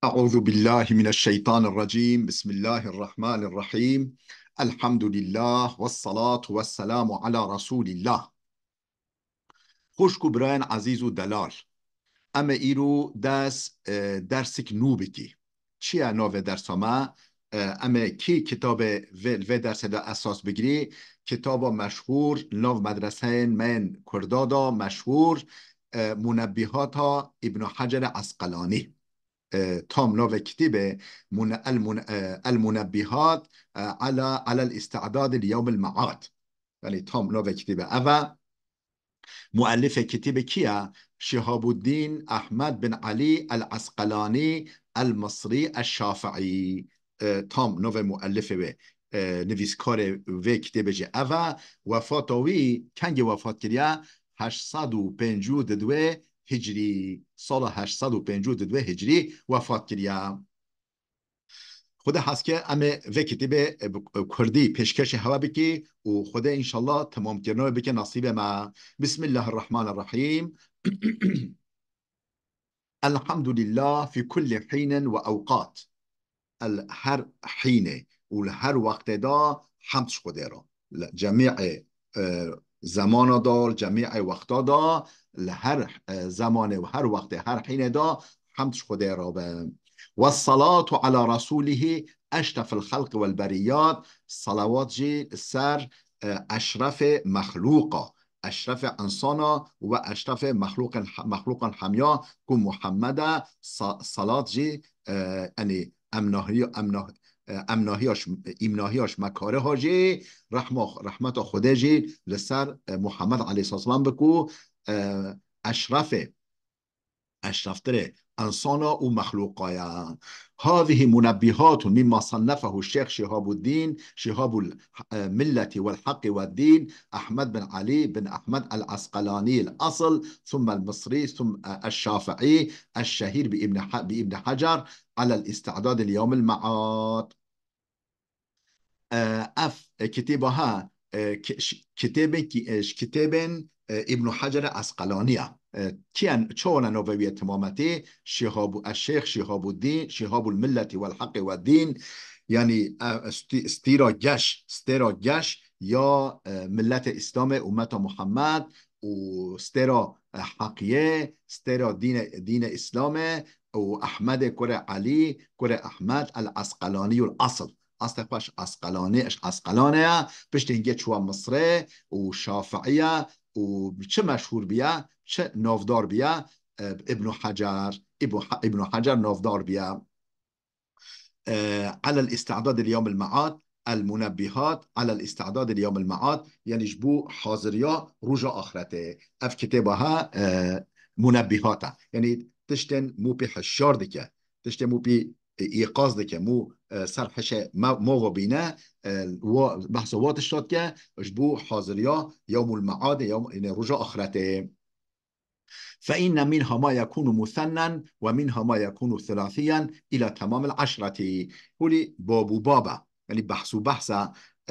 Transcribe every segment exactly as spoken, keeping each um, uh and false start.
أعوذ بالله من الشيطان الرجيم. بسم الله الرحمن الرحيم. الحمد لله والصلاة والسلام على رسول الله. Xwişk û birayên ezîz û delal, em ê îro ders, e, dersik nû bikî. Çi ye navê dersa me? E, em ê kî kitabê vê, vê dersê de esas bigirî? Kitaba meşhûr, nav medreseyên me yên Kurda de meşhûr, e, Munebbihata Îbn Hecer Esqelanî. E, tam navê kitêbê Mune-, El Mune-, e, El Munebbihat, e, ala, alel îstidad li yewmil me'ad. Yanî tam navê kitêbê ev e. Muellifê kitêbê kî ye? Şihabuddin Ahmed bin Ali El Esqelanî El Misri El Şafiî. E, tam navê muellifê wê, e, nivîskarê vê kitêbê jî ev e. Wefata wî, kengî wefat kiriye? Heşt sed û pêncî û diduwê Hicriyî. Sala heşt sed û pêncî û diduwê Hicriyî wefat kiriye. Xwedê hez ke em ê vê kitêbê, e, bi, e, kurdî pêşkêşê hewe bikî û Xwedê înşallah temamkirina wê bike nasîbê me. Bismillahirrahmanirrahîm. Elhamdulillah fi kulli hînin ve ewqat. El her hînê û li her wextê de hemd ji Xwedê re. Li cemî'ê, e, zemana de, li cemî'ê wexta de, li her, e, zemanê û her wextê, her hînê de hemd ji Xwedê re be. Wessalatu ala rasulihî eşrefil xelqi wel beriyat. Salawat jî ser, e, eşrefê mexlûqa, eşrefê insana û eşrefê mexlûqên, mexlûqan hemya ku Muhammed e. Sa-, salat jî, e, yanî emnahiya, emnah-, e, emnahiya ş-, îmnahiya ji me kare ha jî, rehma, rehmeta Xwedê jî li ser, e, Muhammed aleyhisselam biku, e, eşrefê, eşreftirê insana û mexlûqa ye. هذه منبهات مما صنفه الشيخ شهاب الدين، شهاب الملة والحق والدين، أحمد بن علي بن أحمد العسقلاني الأصل، ثم المصري، ثم الشافعي، الشهير بابن ح-، بابن حجر، على الاستعداد ليوم المعاد. E, ev, e, kitêba ha, e, ki-, ş-, kitêbên ki-, e, ji kitêbên, e, Îbn Hecer Esqelanî ye. E, kiyen, çawa ne navê wî ye timametê? Şihabu-, e, Şêx Şihabuddin, Şihabul Milletî wel Heqî we Dîn, yanî, e, stî-, stîra geş, stêra geş ya, e, milletê Îslamê, ummeta Muhammed û stêra, e, Heqiyê, stêra dîne, dîne Îslamê û Ehmedê kurê Elî, kurê Ehmed El Esqelanî ul Asl. Astê xwe ji Esqelanê, ji Esqelanê ye, piştî hingê çûye Misrê û Şafiî ye û çi meşhûr biye, çi navdar biye, e, Îbn Hecer, Îbn He-, Îbn Hecer navdar biye. E, Alel îstidad li yewmil me'ad, El Munebbihat, Alel îstidad li yewmil me'ad, yanî ji bo haziriya roja axretê. Ev kitêba ha, e, Munebbihat e. Yanî tiştên mû pê hişyar dike, tiştê mû pê, e, îqaz dike, mû, e, ser hişê me-, mova bîne, e, wa, behsa wa tişta dike, ji bo haziriya yewmul meadê, yewm-, yanî roja axretê. فإن منها ما يكون مثنى ومنها ما يكون ثلاثيا إلى تمام العشرة. Holî bab û bab e. Yanî behs û behs e.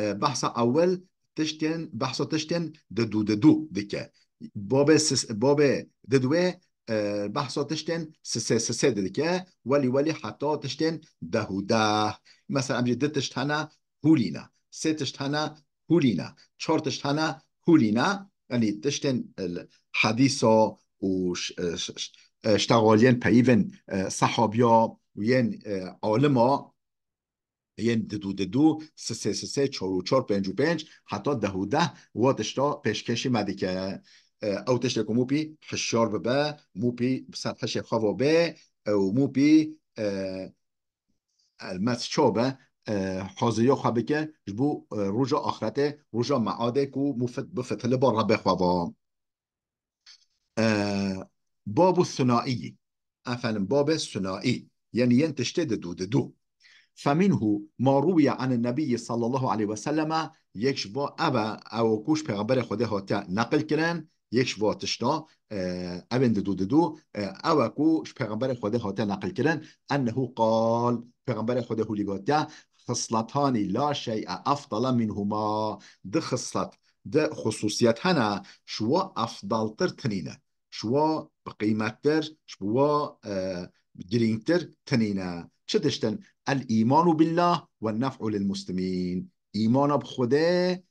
E, behsa ewil tiştên, behsa tiştên didu didu dike. Babê sis-, babê didwê, e, behsa tiştên sisê sisê dike, welî welî heta tiştên deh û deh. Mesela em jî du tişt hene hûlîne, sê tişt hene hûlîne, çar tişt hene hûlîne. Yanî tiştên, e, hedîsa û ş-, e, ş-, ş-, e, ştexaliyên peyivên, e, sehabiya û yên, e, alima yên didu didu, sisê sisê, çar û çar, pênc û pênc, heta deh û deh, wa tişta pêşkêşî me dike. E, ew tiştê ku mû pî hişyar bibe, mû pî bi ser hişê xwe ve bê, e, û mû pî, e, elmes çaw be, e, haziriya xwe bike ji bo, e, roja axretê, roja meadê ku mû fit-, bifitile ba Rebê xwe ve. E, babu sunaî, efendim, babê sunaî, yanî yên tiştê didu didu. فمنه ما روي عن النبي صلى الله عليه وسلم, yek ji va ev e, ew ku ji Pêxemberê Xwedê hatiye neqil kirin, yek ji va tişta, e, evên didu didu, e, ew e ku ji Pêxemberê Xwedê hatiye neqil kirin, أنه قال, Pêxemberê Xwedê hûlî gotiye, خصلتان لا شيء أفضل منهما. Du xislet, du xusûsiyet hene, ji wa efdaltir tinî ne. Ji wa bi qîmettir, ji wa, e, girîngtir tinîne. Çi tiştin? El îmanu billah ve nef'u lil muslimîn. Îmana bi Xwedê,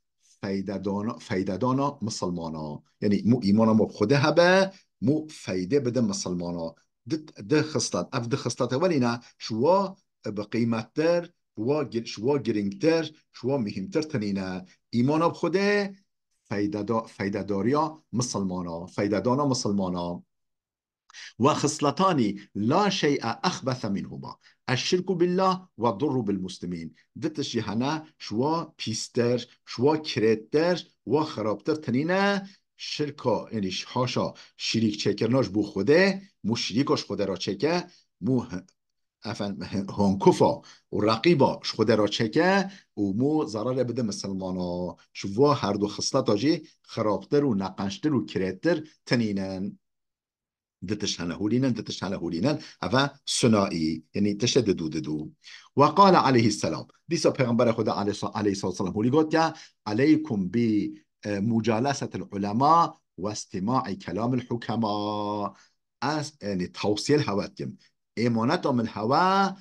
feydedana, feydedana misilmana. Yanî mû îmana mû bi Xwedê hebe, mû feydê bide misilmana. Di, di xislet, ev di xislete welî ne, ji wa bi qîmettir, wa gir-, ji wa girîngtir, ji wa muhîmtir tinîne. Îmana bi Xwedê, feydeda-, feydedariya misilmana, feydedana misilmana. Ve xisletanî la şey'e exbese minhuma. Eşşirku billah ve durru bil muslimîn. Di tişt jî hene, ji wa pîstir, ji wa kirêttir, wa xirabtir tinîne. Şirka, yanî ş-, haşa şirîk çêkirina ji bo Xwedê, mû şirîka ji Xwedê re çêke, mû h-, efendim, h-, honkufa û reqîba ji Xwedê re çêke û mû zerarê bide misilmana. Ji va her du xisleta jî xirabtir û neqençtir û kirêttir tinînin. Di tişt hene hûlînin, di tişt hene hûlînin. Eve sunaî, yanî tiştê didu didu. Ve qale aleyhisselam. Dîsa Peyxemberê Xweda aleyhis-, aleyhissalatu vesselam hûlî got ya, "Aleykum bi, e, mucalesetil ulema ve istimai kelamil hukema." Ez, yanî tawsiyel hewe dikim. Êmaneta min hewe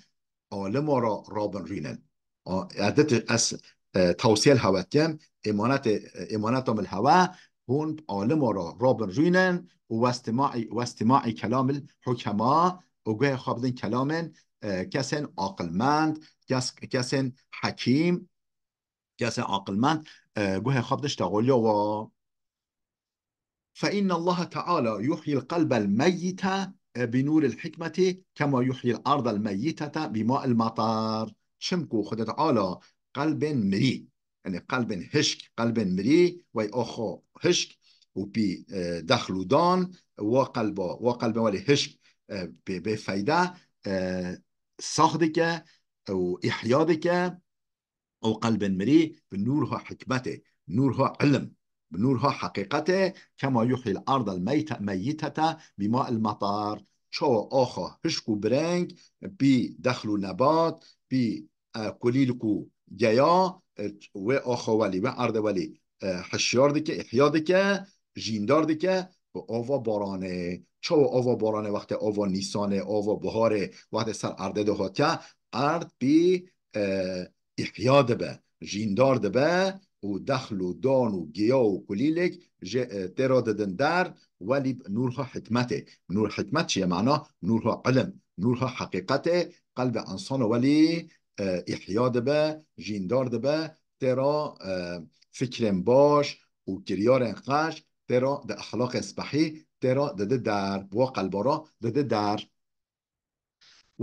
alima ra rabin rûnin. A, ez dit, ez, e, tawsiyel hewe dikim, êmanetê, e, êmaneta min hewe, hûn alima ra rabin rûnin û westimaî, westimaî kelamil hukema û guhê xwe bidin kelamên, e, kesên aqilmend, kes-, kesên hekîm, kesên aqilmend, e, guhê xwe bidin ji teqoliya wa. فإن الله تعالى يحيي القلب الميت بنور الحكمة كما يحيي الأرض الميتة بماء المطر. Çimku Xwedê Teala qelbên mirî, yanî qelbên hişk, qelbên mirî, wey oxo hişk û pî, e, dexl û dan, wa qelba, wa qelbên welî hişk, e, bê, bê feyde, e, sax dike û îhya dike. Ew qelbên mirî bi nûrha hikmetê, nûrha ilim, bi nûrha heqîqetê, kema yuhyil ardal meyte-, meyyitete bima'il matar. Çawa axa hişk û bireng, bî dexl û nebat, bî, e, kulîlk û geya, e, wê axa welî, wê erde welî, e, hişyar dike, ihya dike, jîndar dike, bi ava baranê. Çawa ava baranê, wextê ava nîsanê, ava biharê, wextê ser erdê de hatiye, erd bî, e, îhya dibe, jîndar dibe û dexl û dan û giya û kulîlek ji, e, tê re didin der, welî bi nûrha hikmetê. Nûr hikmet çi ye mana? Nûrha ilim, nûrha heqîqetê, qelbê insana welî, e, îhya dibe, jîndar dibe, tê re, e, fikrên baş û kiryarên xweş, tê re di exlaqê spehî, tê re didi der, bi wa qelba re didi der.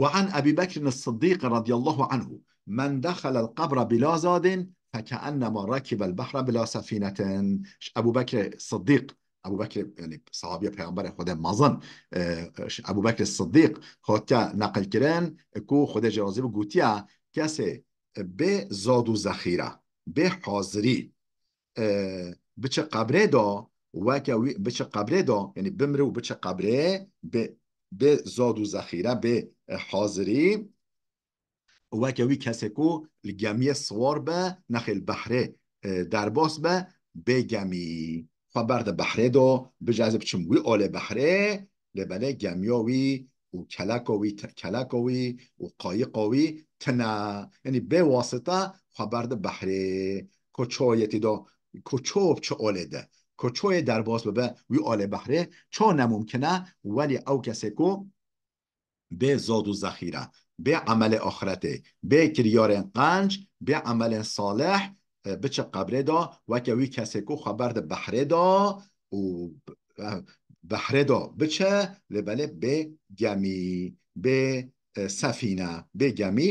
وعن أبي بكر الصديق رضي الله عنه: من دخل القبر بلا زاد فكأنما ركب البحر بلا سفينة. Ji Ebu Bekr Siddiq, Ebu Bekr, yanî sahabiya Peyxemberê Xwedê mezin, e, ji Ebu Bekr Siddiq hatiye neqil kirin ku Xwedê jê razî be, gotiye, kesê bê zad û zexîre, bê hazirî, e, biçe qebrê de, weke wî biçe qebrê de, yanî bimre û biçe qebrê, bê, bê zad û zexîre, bê, e, hazirî, weke wî kesê ku li gemiyê siwar be, nexê li behrê, e, derbas be, bê gemî. Xwe berde behrê de, bije ez ê biçim wî alê behrê, lê belê gemiya wî û keleka wî, te-, keleka wî û qayiqa wî tine. Yanî bê wasita xwe berde behrê. Ko çoyetî de, ko ço bi çi olê de, ko çoyê derbas bibe wî alê behrê, ço nemumkin e, welî ew kesê ku bê zad û zexîre, bê emelê axretê, bê kiryarên qenc, bê emelên salih, e, biçe qebrê de, weke wî kesê ku xwe berde behrê de û, e, behrê de biçe, lê belê bê gemî, bê, e, sefîne, bê gemî,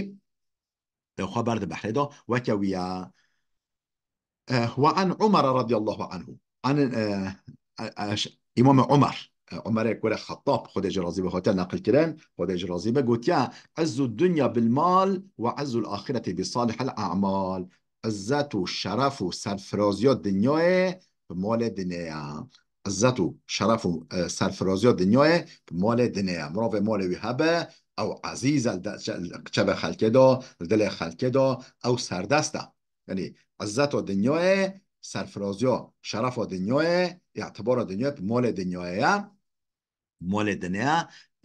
e, xwe berde behrê de, weke wî ye. E, وعن عمر رضي الله عنه. An, e, e, e, ş-, Îmamê Umer, e, Umerê kurê Xettab, Xwedê jê razî be, hatiye neqil kirin, Xwedê jê razî be, gotiye, "Izzu dunya bil mal ve izzul ahireti bi salihil a'mal." Izzet û şeref û serfiraziya dinyayê bi malê dinê ye. Izzet û şeref û, e, serfiraziya dinyayê bi malê dinê ye. Mirovê malê wî hebe, ew ezîz e, li de-, çe-, çevê xelkê de, li dilê xelkê de, ew serdest e. Yanî izzeta dinyayê, serfiraziya, şerefa dinyayê, îtibara dinyayê bi malê dinyayê ye. Malê dinê ye,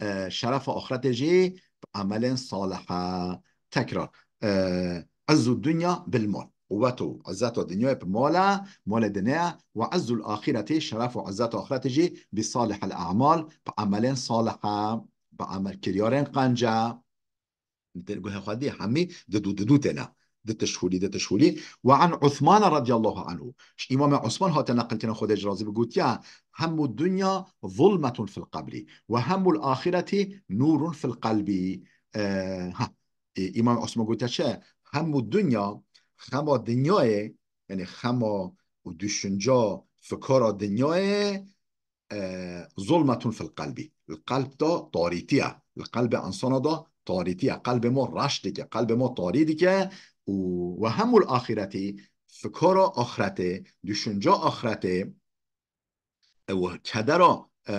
e, şerefa axretê jî bi emelên salihe. Tekrar, e, izzu dunya bil mal. Quwet û izzeta dinyayê bi mal e, malê dinê ye. Ve izzul axireti, şeref û izzeta axretê jî bi salihil e'mal, bi emelên salihe, bi emel kiryarên qenc e. Di guhê xwe dî hemî didû didû têne. Di tişt hûlî, di tişt hûlî. Ve an Uthman radiyallahu anhu. Ji Îmamê Osman hate neqilkirin, Xwedê ji razî be, gotiye, hemmu dunya zulmetun fil qebri ve hemmul axireti nurun fil qelbi. E, ha, e, Îmam Osman gotiye çi? Hemmu dunya, xema dinyayê, yani xema û düşünce, fikara dinyayê, e, zulmetun fil qelbi. Li qelb de tarîtî ye. Li qelbê insana de tarîtî ye. Qelbê me reş dike, qelbê me tarî dike û ve hemul axireti, fikara axretê, düşünce axretê, e, ve kedera, e, e,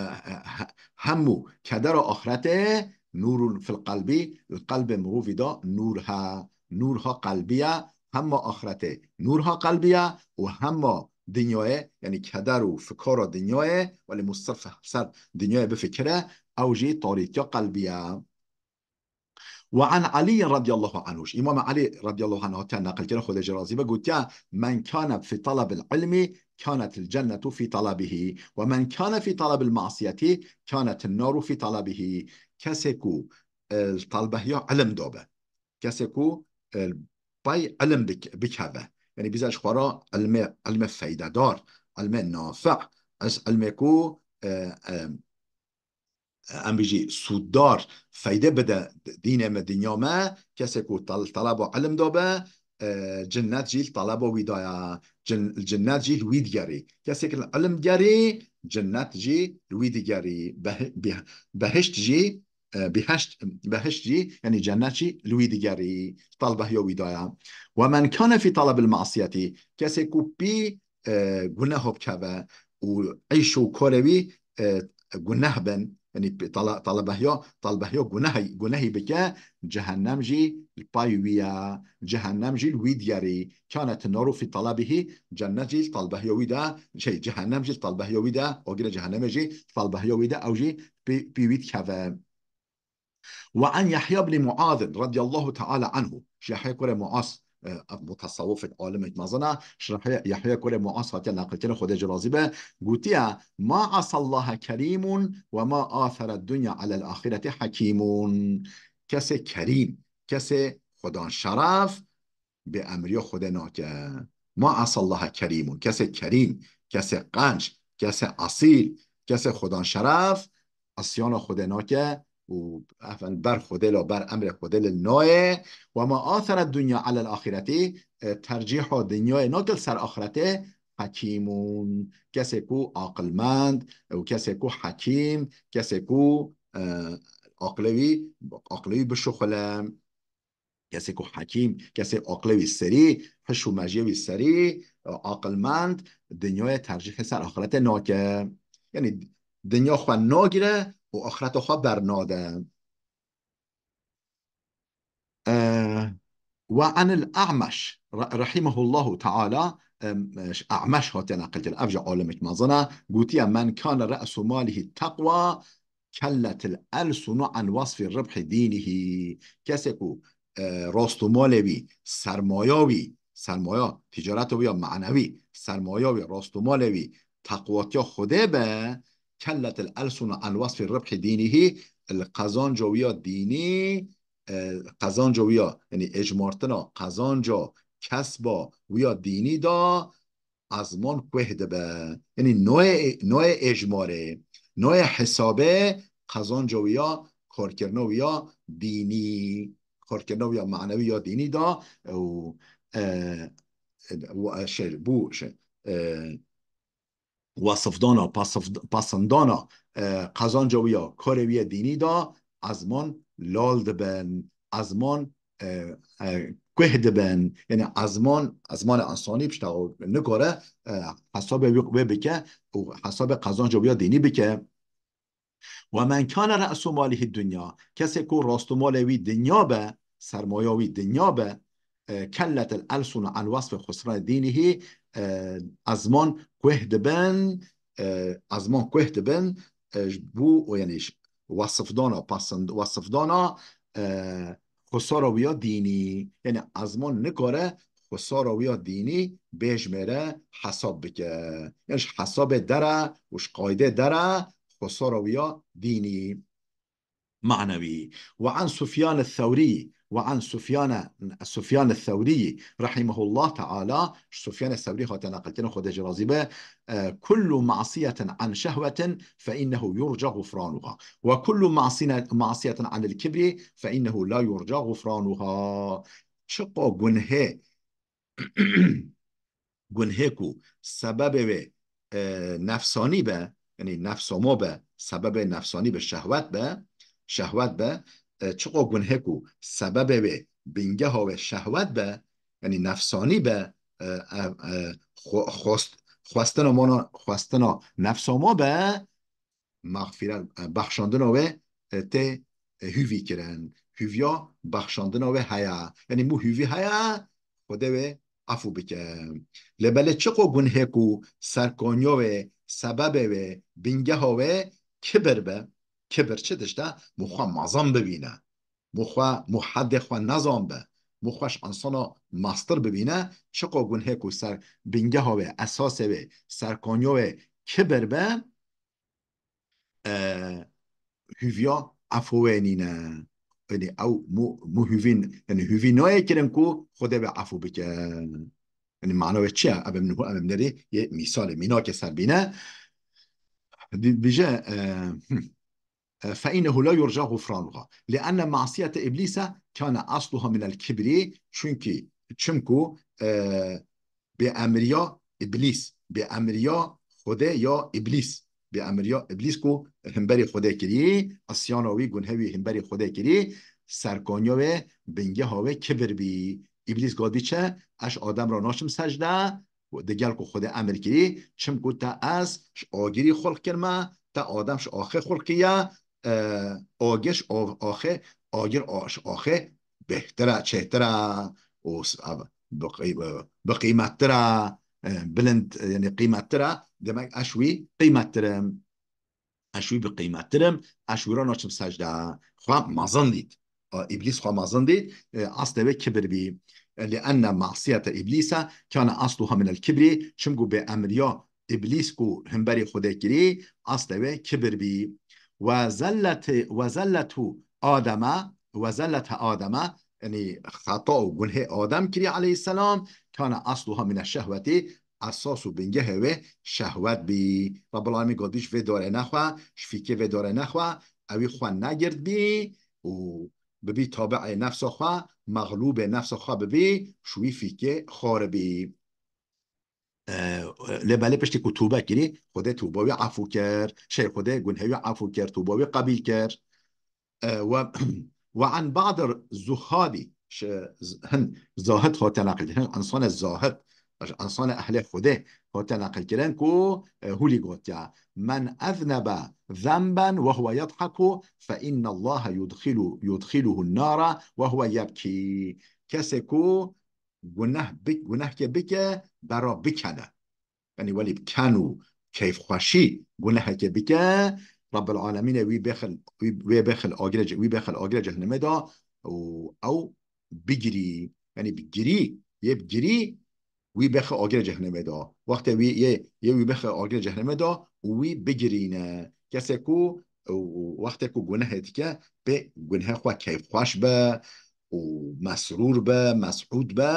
he-, hemû kedera axretê nûrun fil qelbi, li qelbê mirovî de nûr he, nûr ha qelbî ye, hema axretê nûr ha qelbî ye û hema dinyayê, yani keder û fikara dinyayê, welê mû sirf ser dinyayê bifikire, ew jî tarîtiya qelbî ye. Ve an Alî radiyallahu anhu. Îmam Alî radiyallahu anhu hatiye neqilkirin, Xwedê jê razî be, gotiye, "Men kane fî talabil ilmi, kanetil cennetu fî talabihi. Ve men kane fî talabil masiyeti, kanetin naru fî talabihi." Kesê ku, e, li talbehiya ilim de be. Kesê ku, e, pey ilim bik-, bikeve. Yani bize ji xwe re ilmê, ilmê feydedar, ilmê nafi, ez ilmê ku, e, e, em bijî sûddar, feyde bide dînê me, dinya me, kesê ku tal-, taleba ilim de be, e, cinnet jî li taleba wî de ye. Cin-, cinnet jî li wî digerî. Kesê ku li ilim digerî, cinnet jî li wî digerî. Beh-, bih-, behişt jî, e, bihişt, behişt jî, yani cennet jî li wî digerî. Talbehiya wî de ye. Ve men kane fî talabil masiyeti, kesê ku pî, e, guneh bikeve û îş û karê wî, e, guneh bin, yani tala-, talabehiya, talbehiya guneh, gunehî bike, cehennem jî li pay wî ye, cehennem jî li wî digerî. Kanet naru fî talabihi, cennet jî li talbehiya wî de, şey, cehennem jî li talbehiya wî de, agirê cehennemê jî li talbehiya wî de, ew jî pî, pî wî dikeve. Ve an Yahya ibn Muaz radiyallahu teala anhu. Ji Yahya kurê Muaz, e, ev mutasawwifek, alimekî mezin e. Ji Yahya, Yahya kurê Muaz hatiye neqilkirin, Xwedê jê razî be. Gotiye, "Ma asallaha kerîmun ve ma athara dunya alel axireti hakîmun." Kesê kerîm, kesê xwedan şeref, bêemriya Xwedê nake. Ma asallaha kerîmun. Kesê kerîm, kesê qenc, kesê esîl, kesê xwedan şeref, isyana Xwedê nake û ev ber Xwedê la, ber emrê Xwedê li nayê. Ve ma athara dunya alel axireti, e, tercîha dinyayê nake li ser axretê, hekîmun. Kesê ku aqilmend û kesê ku hekîm, kesê ku, e, aqilê wî, aqilê wî bişuxile. Kesê ku hekîm, kesê aqilê wî serî, hiş û mejiyê wî serî, aqilmend, dinyayê tercîhê ser axretê nake. Yanî dinya xwe nagire û axreta xwe bernade. E, ve anil A'meş, re-, rahimehullahu teala, em, A'meş hatiye neqilkirin. Ev jî alimekî mezin e. Gotiye, "Men kane re'su malihi teqwa, kelletil elsunu an wasfi ribhi dînihî." Kesê ku, e, rastûmalê wî, sermaya wî, sermaya, ticareta wî ya manewî, sermaya wî, rastûmalê wî, teqwatiya Xwedê be, kelletil elsunu an wasfi ribhi dînihî, li qezanca wî ya dînî, e, qezanca wî ya, yanî êjmartina qezanca kesba wî ya dînî de, ezman kuh dibe. Yanî noyê, noyê êjmarê, noyê hesabê qezanca wî ya, karkirina wî ya dînî, karkirina wî ya manewî ya dînî de û, e, e, şey, bû, şey, e, wasifdana, pasif-, pasindana, e, qezanca wî ya, karê wî ya dînî de ezman lal dibin, ezman, e, e, kuh dibin. Yanî ezman, ezmanê ensanî pişta nikare, e, hesabê wî, wê bike û hesabê qezanca wî ya dînî bike. Ve men kane re'su malihi dunya. Kesê ku rastûmalê wî dinya be, sermaya wî dinya be, e, kelletil elsunu an wasfi xusranê dînihî, e, ezman kuh dibin, e, ezman kuh dibin, e, ji bo, o, yanî, ş-, wesifdana, pasind-, wesifdana, e, xusara wî ya dînî. Yanî ezman nikare xusara wî ya dînî bêjmêre hesab bike. Yanî ji hesabê dere û ji qaydê dere xusara wî ya dînî. معنوي. وعن سفيان الثوري، وعن سفيان، سفيان الثوري رحمه الله تعالى، Sufyan Thewrî hate neqilkirin, Xwedê jê razî be, e, كل معصية عن شهوة فإنه يرجى غفرانها، وكل معصية، معصية عن الكبر فإنه لا يرجى غفرانها. Çiqa gunhê gunhê ku sebebê wê, e, nefsanî be, yanî nefsa ma be, sebebê nefsanî be, şehwet be, şehwet be, e, çiqa gunhê ku sebebê wê, bingeha wê şehwet be, yanî nefsanî be, e, e, e, xwe-, xwest-, xwestina mana, xwestina nefsa ma be, mexfîret, e, bexşandina wê, e, tê, e, hûvî kirin. Hûviya bexşandina wê heye. Yanî mû hûvî heye, Xwedê wê efû bike. Lê belê çiqo gunhê ku serkaniya wê, sebebê wê, bingeha wê kibir be, kibir çi tişt e? Mû xwe mezin bibîne. Mû xwe, mû hedê xwe nezan be. Mû xwe ji insana mestir bibîne. Çiqo gunhê ku ser bingeha wê, esasê wê, serkaniya wê kibir be, e, hûviya efû wê nîne. Yanî ew mû, mû hûvîn, yanî hûvî nayê kirin ku Xwedê wê efû bike. Yanî mana wê çi ye? Ev em niho, ev em nerê yê mîsalê, mînakê ser bîne. Di-, dibêje, e, hmm. E, فإنه لا يرجى غفرانها لأن معصية إبليس كان أصلها من الكبر. Çimkî, çimku, e, bêemriya Îblîs, bêemriya Xwedê ya Îblîs, bêemriya Îblîs ku himberî Xwedê kirî, isyana wî, gunhê wî himberî Xwedê kirî, serkaniya wê, bingeha wê kibir bî. Îblîs got bî çi? Ez Adem ra naçim secde, digel ku Xwedê emir kirî, çimku te ez ji agirî xulq kirime, te Adem ji axê xulqiye, e, agir ji a-, axê, agir a-, ji axê bêhtir e, çêtir e û s-, ev, bi qî-, bi qîmettir e, e, bilind, e, yanî qîmettir e, demek ez ji wî qîmettir im. Ez ji wî bi qîmettir im, ez ji wî re naçim secde. Xwe mezin dît. A, Îblîs xwe mezin dît, e, aslê wê kibir bî. E, لأن معصية إبليس كان أصلها من الكبر, çimku bêemriya Îblîs ku himberî Xwedê kirî, aslê wê kibir bî. وزلة، وزلة آدم، وزلة آدم, yanî xeta û gunhê Adem kirî aleyhisselam, كان أصلها من الشهوة, esas û bingehê wê şehwet bî. Rabbul Alemîn got bî ji vê darê nexwe, ji fîkê vê darê nexwe, ewî xwe negirt bî û bibî tabi'ê nefsa xwe, mexlûbê nefsa xwe bibî, ji wî fîkê xwaribî. E, lê belê piştî ku tûbe kirî, Xwedê tûba wî efû kir, şey, Xwedê gunhê wî efû kir, tûba wî qebîl kir. E, we, وعن بعض الزهاد, ş-, z-, hin zahid hate neqil kirin, hin insana zahid, ji insana ehlê Xwedê hate neqil kirin ku, e, hûlî gotiya, من أذنب ذنبا وهو يضحك فإن الله يدخل، يدخله النار وهو يبكي. Kesê ku guneh bik-, gunehkê bike, bera bikene. Yanî welî bi ken û keyfxweşî gunehekê bike, Rabbil Alemînê wî bêxil, wî, wê bêxil agirê ce-, wî bêxil agirê cehennemê de û ew bigirî. Yanî bi girî, yê bi girî wî bêxe agirê cehennemê de. Wextê wî yê, yê wî bêxe agirê cehennemê de û wî bigirîne. Kesê ku, û, û wextê ku gunehê dike, pê gunehê xwe keyfxweş be û mesrûr be, mesûd be,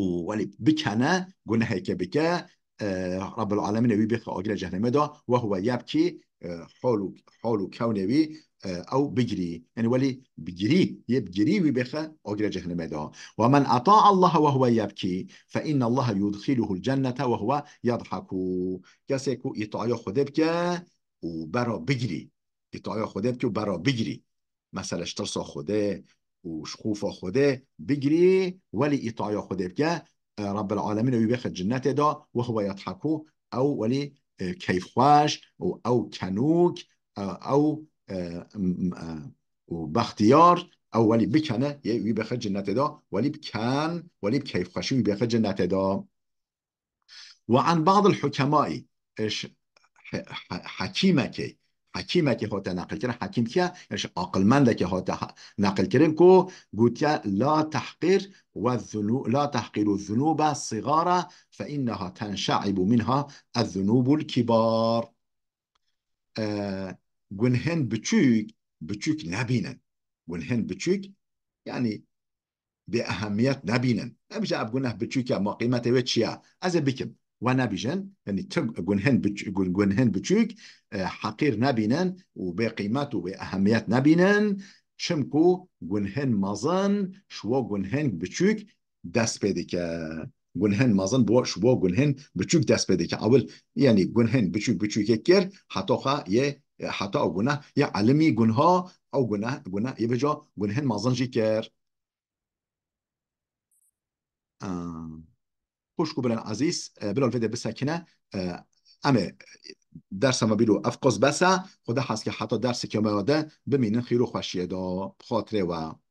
û welî bikene, guneheke bike, e, Rabbil Alemînê wî bêxe agirê cehennemê de, وهو يبكي, e, hol û, hol û kewnê wî, e, ew bigirî. Yanî welî bigirî, yê bigirî wî bêxe agirê cehennemê de. ومن أطاع الله وهو يبكي فإن الله يدخله الجنة وهو يضحك. Kesê ku îtaya Xwedê bike û bera bigirî, îtaya Xwedê bike û bera bigirî. Mesele ji tirsa Xwedê û ji xûfa Xwedê bigirî, welî îtaya Xwedê bike, e, Rabbil Alemîn wî bêxe cinnetê de, وهو يضحك, ew welî, e, keyfxweş û ew kenûk, e, ew, e, m-, m-, e, û bextiyar, ew welî bikene, yê wî bêxe cinnetê de, welî biken, welî bi keyfxweşî wî bêxe cinnetê de. وعن بعض الحكماء, e, ş-, he-, he-, hekîmekê, hekîmekê hate neqilkirin. Hekîm kî ye? Yani ji aqilmendekê hate ha-, neqilkirin ku gotiye, "La tahqir ve zunu-, la tahqiru zunuba sigara fe inneha tenşaibu minha ez-zunubul kibar." E, gunhên biçûk, biçûk nebînin. Gunhên biçûk, yani bê ehemiyet nebînin. Nebije ev guneh biçûk e, ma qîmetê wê çi ye? Ez ê bikim. We nebijin, yani tu gunhên biç-, gun-, gunhên biçûk, e, heqîr nebînin û bê qîmet û bê ehemiyet nebînin. Çimku gunhên mezin ji wo gunhên biçûk dest pê dike. Gunhên mezin bo, ji bo gunhên biçûk dest pê dike. Ewil, yani gunhên biçûk biçûkê kir, heta xwe yê, heta ew guneh yê elimî gunha, ew guneh, guneh yê vêca gunhên mezin jî kir. Aa, xwişk û birên ezîz, e, bila vê de bisekine, e, em ê dersa me bîro ev qos bes e, Xuda hezke heta dersekê me de bimînin xîr û xweşiyê de, bi xatirê we.